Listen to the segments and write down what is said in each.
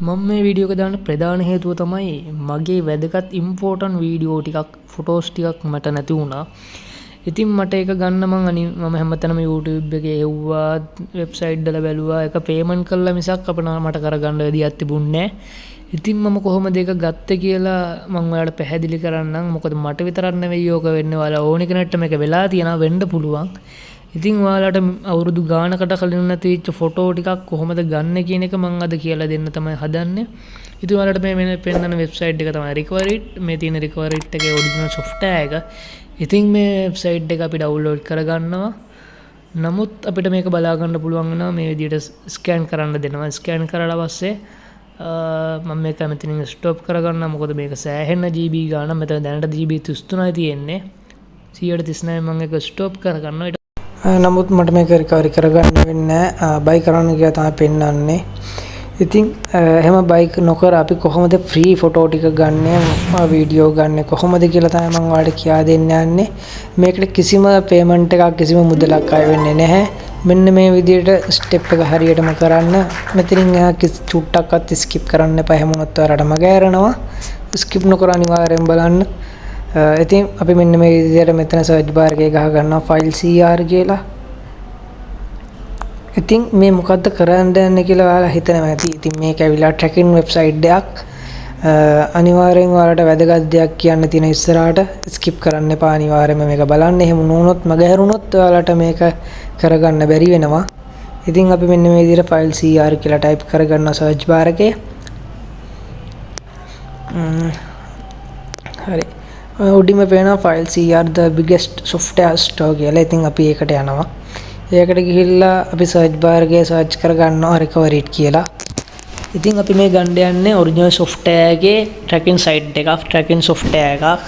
මම මේ වීඩියෝ එක දාන්න ප්‍රධාන හේතුව තමයි මගේ වැදගත් ඉම්පෝටන්ට් වීඩියෝ ටිකක් ෆොටෝස් ටිකක් මට නැති වුණා. ඉතින් මට ඒක ගන්න මම හැමතැනම YouTube එකේ හෙව්වා, වෙබ්සයිට් වල බැලුවා. ඒක පේමන්ට් කළා මිසක් අපිට මට කරගන්න විදියක් තිබුණේ නෑ. ඉතින් මම කොහොමද ඒක ගත්තේ කියලා මං ඔයාලට පැහැදිලි කරන්නම්. මොකද මට විතරක් නෙවෙයි ඕක වෙන්නේ, ඔයාලා ඕන කෙනෙක්ට මේක වෙලා තියෙනවා වෙන්න පුළුවන්. ඉතින් ඔයාලට අවුරුදු ගානකට කලින් නැතිවෙච්ච ෆොටෝ ටිකක් කොහොමද ගන්න කියන එක මං අද කියලා දෙන්න තමයි හදන්නේ. ඉතින් ඔයාලට මේ වෙන පෙන්නන වෙබ්සයිට් එක තමයි Recoverit. මේ තියෙන Recoverit එකේ ඔරිජිනල් සොෆ්ට්වෙයාර් එක. ඉතින් මේ වෙබ්සයිට් එක අපි ඩවුන්ලෝඩ් කරගන්නවා. නමුත් අපිට මේක බලා ගන්න පුළුවන් වෙනවා මේ විදිහට ස්කෑන් කරන්න දෙනවා. ස්කෑන් කරලා පස්සේ මම මේක මෙතනින් ස්ටොප් කරගන්නවා. මොකද මේක සෑහෙන GB ගාණක්. මෙතන දැනට GB 33යි තියෙන්නේ. 139 මම ඒක ස්ටොප් කරගන්නවා. නමුත් මට මේක රිකවරි කරගන්න වෙන්නේ නෑ. බයි කරන්න කියලා තමයි පෙන්වන්නේ. ඉතින් එහෙම බයි නොකර අපි කොහොමද ෆ්‍රී ෆොටෝ ටික ගන්නෙ, වීඩියෝ ගන්නෙ කොහොමද කියලා තමයි මම ඔයාලට කියා දෙන්න යන්නේ. මේකට කිසිම පේමන්ට් එකක් කිසිම මුදලක් අය වෙන්නේ නැහැ. මෙන්න මේ විදිහට ස්ටෙප් එක හරියටම කරන්න. මෙතනින් එහා කිසි චුට්ටක්වත් ස්කිප් කරන්න එපා. එහෙම වුණොත් ඔයාලට මග ඇරෙනවා. ස්කිප් නොකර අනිවාර්යෙන් බලන්න. ඉතින් අපි මෙන්න මේ විදිහට මෙතන සර්ච් බාර් එකේ ගහ ගන්නවා ෆයිල් CR කියලා. ඉතින් මේ මොකද්ද කරන්න යන්නේ කියලා ඔයාලා හිතනවා ඇති. ඉතින් මේක ඇවිල්ලා ට්‍රැකින් වෙබ්සයිට් එකක්. අනිවාර්යෙන් ඔයාලට වැදගත් දෙයක් කියන්න තියෙන ඉස්සරහට ස්කිප් කරන්න එපා. අනිවාර්යයෙන්ම මේක බලන්න. එහෙම නොවුනොත් මග හැරුණොත් ඔයාලට මේක කරගන්න බැරි වෙනවා. ඉතින් අපි මෙන්න මේ විදිහට ෆයිල් CR කියලා ටයිප් කරගන්නවා සර්ච් බාර් එකේ. හරි. ඔය උඩින්ම පේනවා file CR the biggest software store කියලා. ඉතින් අපි ඒකට යනවා. ඒකට ගිහිල්ලා අපි සර්ච් බාර් එකේ සර්ච් කරගන්නවා Recoverit කියලා. ඉතින් අපි මේ ගන්න යන්නේ ඔරිජිනල් සොෆ්ට්වෙයාර් එකේ ට්‍රැකින් සයිට් එකක්, ට්‍රැකින් සොෆ්ට්වෙයාර් එකක්.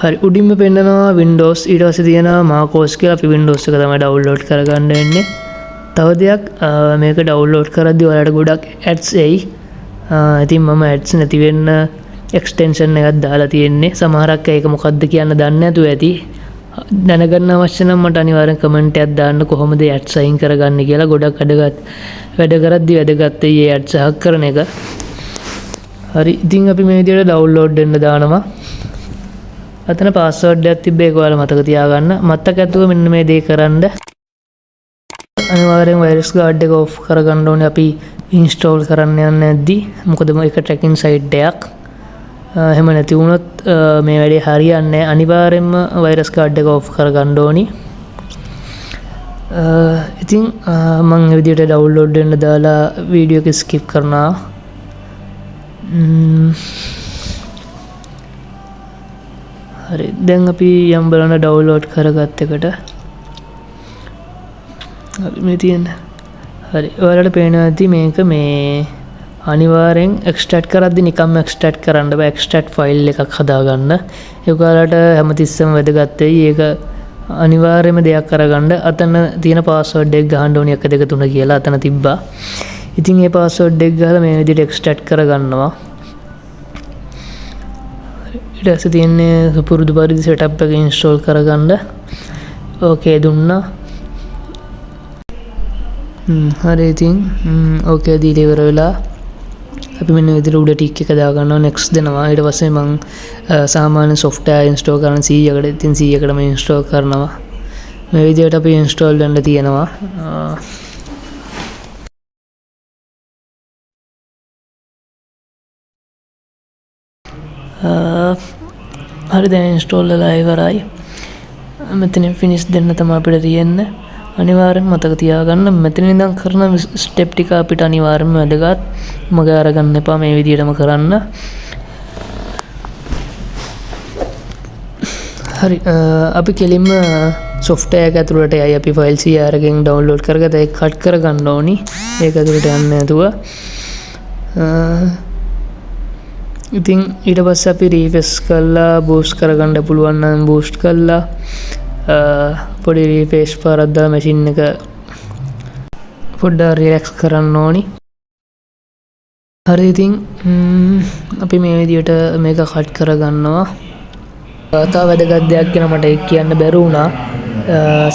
හරි, උඩින්ම පෙන්නනවා Windows, ඊට පස්සේ තියෙනවා macOS කියලා. අපි Windows එක තමයි ඩවුන්ලෝඩ් කරගන්න වෙන්නේ. තව දෙයක්, මේක ඩවුන්ලෝඩ් කරද්දී ඔයාලට ගොඩක් ඇඩ්ස් එයි. ඉතින් මම ඇඩ්ස් නැති වෙන්න එක්ස්ටෙන්ෂන් එකක් දාලා තියෙන්නේ. සමහරක් අය ඒක මොකද්ද කියන්න දන්නේ නැතුව ඇති. දැනගන්න අවශ්‍ය නම් මට අනිවාර්යෙන් කමෙන්ට් එකක් දාන්න කොහොමද ඇඩ්ස් අයින් කරගන්නේ කියලා. ගොඩක් වැඩ කරද්දී වැදගත් වෙයි ඒ ඇඩ්ස් අහක් කරන එක. හරි, ඉතින් අපි මේ විදිහට ඩවුන්ලෝඩ් වෙන්න දානවා. අතන පාස්වර්ඩ් එකක් තිබ්බ ඒක ඔයාලා මතක තියාගන්න. මතක ඇතුව මෙන්න මේ දේ කරන්න. අනිවාර්යෙන් වෛරස් ගාඩ් එක ඔෆ් කරගන්න ඕනේ අපි ඉන්ස්ටෝල් කරන්න යන්නේ නැද්දි. මොකද මේක ට්‍රැකින් සයිට් එකක්. එහෙම නැති වුණොත්, මේ වැඩේ හරියන්නේ නැහැ. අනිවාර්යෙන්ම වෛරස් ගාඩ් එක ඔෆ් කරගන්න ඕනි. ඉතින් මං මේ විදිහට ඩවුන්ලෝඩ් වෙන්න දාලා වීඩියෝ එක ස්කිප් කරනවා. හරි, දැන් අපි යම් බලන්න ඩවුන්ලෝඩ් කරගත්ත එකට. හරි, මේ තියෙන. හරි, ඔයාලට පේනවා ඇති මේක මේ අනිවාර්යෙන් එක්ස්ට්‍රැක්ට් කරද්දි නිකම්ම එක්ස්ට්‍රැක්ට් කරන්න බෑ. එක්ස්ට්‍රැක්ට් ෆයිල් එකක් හදාගන්න. ඒක ඔයාලට හැමතිස්සෙම වැදගත් වෙයි. ඒක අනිවාර්යයෙන්ම දෙයක් කරගන්න. අතන තියෙන පාස්වර්ඩ් එක ගහන්න ඕනි 1 2 3 කියලා අතන තිබ්බා. ඉතින් ඒ පාස්වර්ඩ් එක ගහලා මේ විදිහට එක්ස්ට්‍රැක්ට් කරගන්නවා. ඊට පස්සේ තියෙන්නේ සුපුරුදු පරිදි සෙටප් එක ඉන්ස්ටෝල් කරගන්න. ඕකේ දුන්නා. හරි, ඉතින් ඕකේ දීලා ඉවර වෙලා අපි මෙන්න විදිහට උඩ ටික් එක දාගන්නවා, නෙක්ස්ට් දෙනවා. ඊට පස්සේ මං සාමාන්‍ය සොෆ්ට්වෙයාර් ඉන්ස්ටෝල් කරන C එකට, ඉතින් C එකටම ඉන්ස්ටෝල් කරනවා. මේ විදිහට අපි ඉන්ස්ටෝල් වෙන්න තියෙනවා. හරි, දැන් ඉන්ස්ටෝල් වෙලා ඉවරයි. මෙතනින් ෆිනිෂ් දෙන්න තමයි අපිට තියෙන්නේ. අනිවාර්යෙන්ම මතක තියාගන්න මෙතන ඉඳන් කරන ස්ටෙප් ටික අපිට අනිවාර්යෙන්ම වැදගත්. මග අරගන්න එපා, මේ විදිහටම කරන්න. හරි, අපි කෙලින්ම සොෆ්ට්වෙයාර් එක ඇතුළට යයි. අපි ෆයිල් CR එකෙන් ඩවුන්ලෝඩ් කරගත්තා. ඒක කට් කරගන්න ඕනි. ඒක ඇතුළට යන්නේ නැතුව. ඉතින් ඊට පස්සේ අපි රීෆ්‍රෙෂ් කරලා බූස්ට් කරගන්න පුළුවන් නම් බූස්ට් කරලා, පොඩි රීෆ්‍රෙෂ් පාරක් දාලා මැෂින් එක පොඩ්ඩක් රිලැක්ස් කරන්න ඕනි. හරි, ඉතින් අපි මේ විදියට මේක කට් කරගන්නවා. තව වැදගත් දෙයක් ගැන මට ඒක කියන්න බැරි වුණා.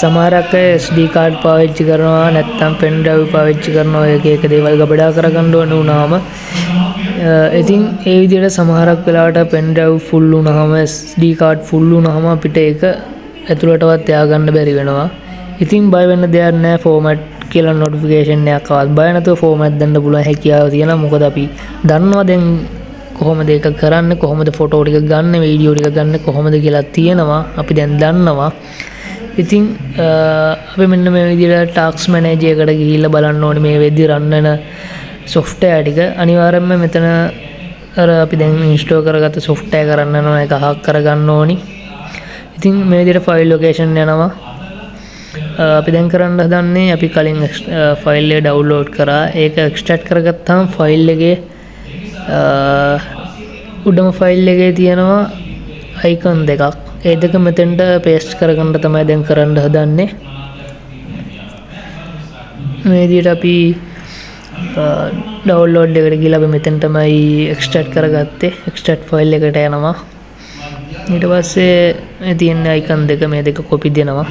සමහරක් අය SD card පාවිච්චි කරනවා, නැත්නම් පෙන් ඩ්‍රයිව් පාවිච්චි කරනවා, එක එක දේවල් ගබඩා කරගන්න ඕන වුණාම. ඉතින් ඒ විදිහට සමහරක් වෙලාවට පෙන් ඩ්‍රයිව් ෆුල් වුණාම, SD card full වුණාම අපිට ඒක ඇතුළටවත් තියාගන්න බැරි වෙනවා. ඉතින් බය වෙන්න දෙයක් නෑ, ෆෝමැට් කියලා නොටිෆිකේෂන් එකක් ආවත් බය නැතුව ෆෝමැට් දෙන්න පුළුවන් හැකියාව තියෙනවා. මොකද අපි දන්නවා දැන් කොහොමද ඒක කරන්නේ, කොහොමද ෆොටෝ ටික ගන්න, වීඩියෝ ටික ගන්න කොහොමද කියලා තියෙනවා, අපි දැන් දන්නවා. ඉතින් අපි මෙන්න මේ විදිහට ටාස්ක් මැනේජර් එකට ගිහිල්ලා බලන්න ඕනේ මේ වෙද්දි රන් වෙන සොෆ්ට්වෙයාර් ටික. අනිවාර්යයෙන්ම මෙතන අර අපි දැන් ඉන්ස්ටෝල් කරගත්ත සොෆ්ට්වෙයාර් කරන්න යනවා, ඒක හක් කරගන්න ඕනි. ඉතින් මේ විදිහට ෆයිල් ලොකේෂන් යනවා. අපි දැන් කරන්න හදන්නේ අපි කලින් ෆයිල් එක ඩවුන්ලෝඩ් කරා, ඒක එක්ස්ට්‍රැක්ට් කරගත්තාම ෆයිල් එකේ උඩම ෆයිල් එකේ තියෙනවා අයිකන් දෙකක්. ඒ දෙක මෙතෙන්ට පේස්ට් කරගන්න තමයි දැන් කරන්න හදන්නේ. මේ විදිහට අපි ඩවුන්ලෝඩ් එකට ගිහලා අපි මෙතෙන් තමයි එක්ස්ට්‍රැක්ට් කරගත්තේ. එක්ස්ට්‍රැක්ට් ෆයිල් එකට යනවා. ඊට පස්සේ මේ තියෙන අයිකන් දෙක මේ දෙක කොපි දෙනවා.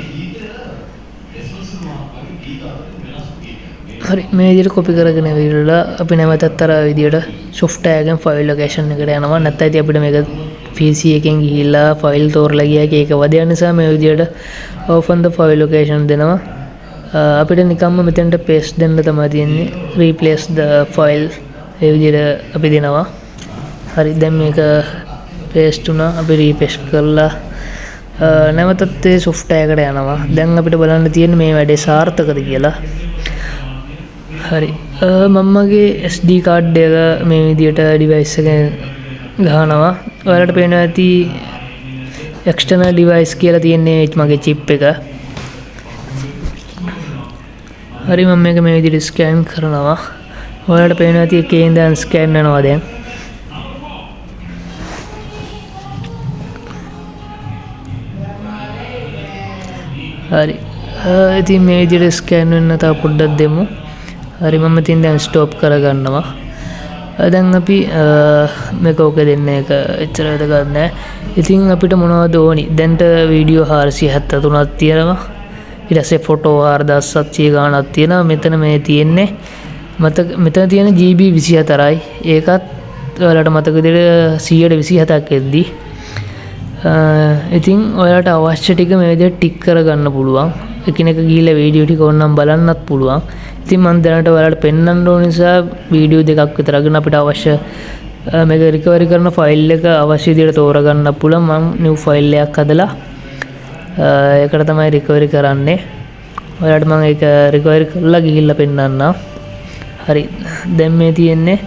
හරි, මේ විදිහට කොපි කරගෙන ඉවරලා අපි නැවතත් අර විදිහට සොෆ්ට්වෙයාර් එකෙන් ෆයිල් ලොකේෂන් එකට යනවා. නැත්නම් ඉතින් අපිට මේක PC එකෙන් ගිහිල්ලා ෆයිල් තෝරලා ගියා ඒක වදයක් නිසා මේ විදිහට open the file location දෙනවා. අපිට නිකම්ම මෙතෙන්ට පේස්ට් දෙන්න තමයි තියෙන්නේ. Replace the file ඒ විදිහට අපි දෙනවා. හරි, දැන් මේක පේස්ට් වුණා. අපි රීපේස්ට් කරලා නැවතත් ඒ සොෆ්ට්වෙයාර් එකට යනවා. දැන් අපිට බලන්න තියෙන්නේ මේ වැඩේ සාර්ථකද කියලා. හරි, මම මගේ SD card එක මේ විදිහට ඩිවයිස් එකෙන් ගහනවා. ඔයාලට පේනවා ඇති එක්ස්ටර්නල් ඩිවයිස් කියලා තියෙන්නේ මගේ චිප් එක. හරි, මම මේක මේ විදිහට ස්කෑන් කරනවා. ඔයාලට පේනවා ඇති එකේ ඉඳන් ස්කෑන් වෙනවා දැන්. හරි, ඉතින් මේ විදිහට ස්කෑන් වෙන්න තව පොඩ්ඩක් දෙමු. හරි, මම ඉතින් දැන් ස්ටොප් කරගන්නවා. දැන් අපි මේක ඕකේ දෙන්න එක එච්චර වැදගත් නෑ. ඉතින් අපිට මොනවද ඕනි? දැන්ට වීඩියෝ 473ක් තියෙනවා. ඊට පස්සේ ෆොටෝ 4700 ගාණක් තියෙනවා. මෙතන මේ තියෙන්නේ මතක මෙතන තියෙන GB 24යි. ඒකත් ඔයාලට මතක විදිහට 127ක් එද්දි. ඉතින් ඔයාලට අවශ්‍ය ටික මේ විදිහට ටික් කරගන්න පුළුවන්. එකිනෙක ගිහිල්ලා වීඩියෝ ටික ඕනනම් බලන්නත් පුළුවන්. ඉතින් මම දැනට ඔයාලට පෙන්වන්න ඕන නිසා වීඩියෝ දෙකක් විතර අරගෙන අපිට අවශ්‍ය මේක රිකවරි කරන ෆයිල් එක අවශ්‍ය විදිහට තෝරගන්න පුළුවන්. මම නිව් ෆයිල් එකක් හදලා ඒකට තමයි රිකවරි කරන්නේ. ඔයාලට මම ඒක රිකවරි කරලා ගිහිල්ලා පෙන්වන්නම්. හරි, දැන් මේ තියෙන්නේ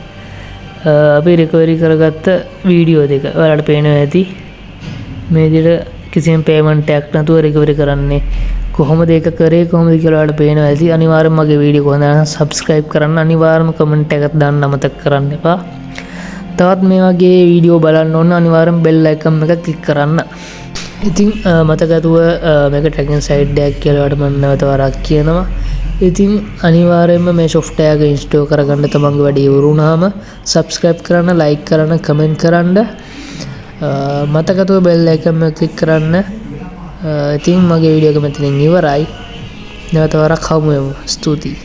අපි රිකවරි කරගත්ත වීඩියෝ දෙක. ඔයාලට පේනවා ඇති මේ විදිහට කිසිම පේමන්ට් එකක් නැතුව රිකවරි කරන්නේ කොහොමද, ඒක කරේ කොහොමද කියලා ඔයාලට පේනවා ඇති. අනිවාර්යයෙන්ම මගේ වීඩියෝ කොහොමද නම් සබ්ස්ක්‍රයිබ් කරන්න, අනිවාර්යයෙන්ම කමෙන්ට් එකක් දාන්න අමතක කරන්න එපා. තවත් මේ වගේ වීඩියෝ බලන්න ඕන අනිවාර්යයෙන්ම බෙල් අයිකන් එක ක්ලික් කරන්න. ඉතින් මතක ඇතුව මේක ට්‍රැකින් සයිට් එකක් කියලා ඔයාලට මම නැවත වරක් කියනවා. ඉතින් අනිවාර්යයෙන්ම මේ සොෆ්ට්වෙයාර් එක ඉන්ස්ටෝල් කරගන්න තමන්ගේ වැඩේ ඉවර වුණාම සබ්ස්ක්‍රයිබ් කරන්න, ලයික් කරන්න, කමෙන්ට් කරන්න. මතක ඇතුව බෙල් අයිකන් එක ක්ලික් කරන්න. ඉතින් මගේ වීඩියෝ එක මෙතනින් ඉවරයි. නැවත වරක් හමු වෙමු. ස්තුතියි.